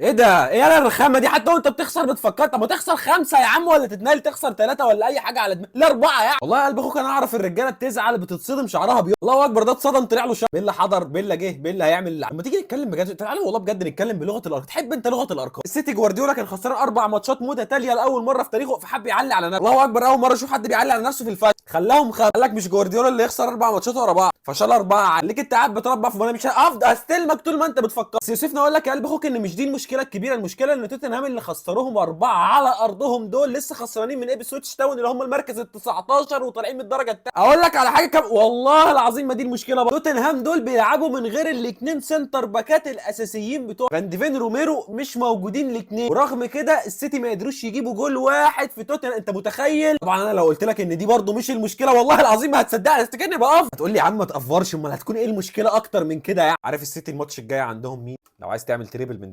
ايه ده؟ ايه يا الرخامه دي؟ حتى وانت بتخسر بتفكر، طب ما تخسر 5 يا عم، ولا تتنال تخسر 3 ولا اي حاجة على دماغك، لا 4 يعني. والله يا قلب اخوك انا اعرف الرجالة بتزعل بتتصدم شعرها بيض. الله اكبر، ده اتصدم طلع له شعر. بيلا حضر، بيلا جه، بيلا هيعمل. لما تيجي نتكلم بجد، تعالى والله بجد نتكلم بلغه الارقام. تحب انت لغة الارقام؟ السيتي جوارديولا كان خسران 4 ماتشات متتالية لاول مرة في تاريخه، فحب يعلي على نفسه. الله اكبر، اول مرة اشوف حد بيعلي على نفسه في الفجر. خلاهم قال لك مش جوارديولا اللي يخسر 4 ماتشات ورا بعض، فشال 4. ليك انت قاعد بتربع في، وانا مش هفضل استلمك طول ما انت بتفكر. بس يوسفنا اقول لك يا قلب اخوك ان مش دي المشكلة الكبيرة، المشكلة ان توتنهام اللي خسروهم 4 على ارضهم دول لسه خسرانين من ابسويتش تاون اللي هم المركز ال 19 وطالعين من الدرجة الثانية. اقول لك على حاجة كم، والله العظيم ما دي المشكلة بقى. توتنهام دول بيلعبوا من غير الاثنين center باكات الاساسيين بتوع فان ديفين روميرو، مش موجودين الاثنين، ورغم كده السيتي ما قدروش يجيبوا جول واحد في توتنهام. انت متخيل؟ طبعا انا لو قلت لك ان دي برده مش المشكلة والله العظيم ما هتصدقني، هتفتكرني بقف، هتقول لي يا عم ما تقفرش، امال هتكون ايه المشكلة اكتر من كده يعني؟ عارف السيتي الماتش الجاي عندهم مين؟ لو عايز تعمل triple من دلوقتي.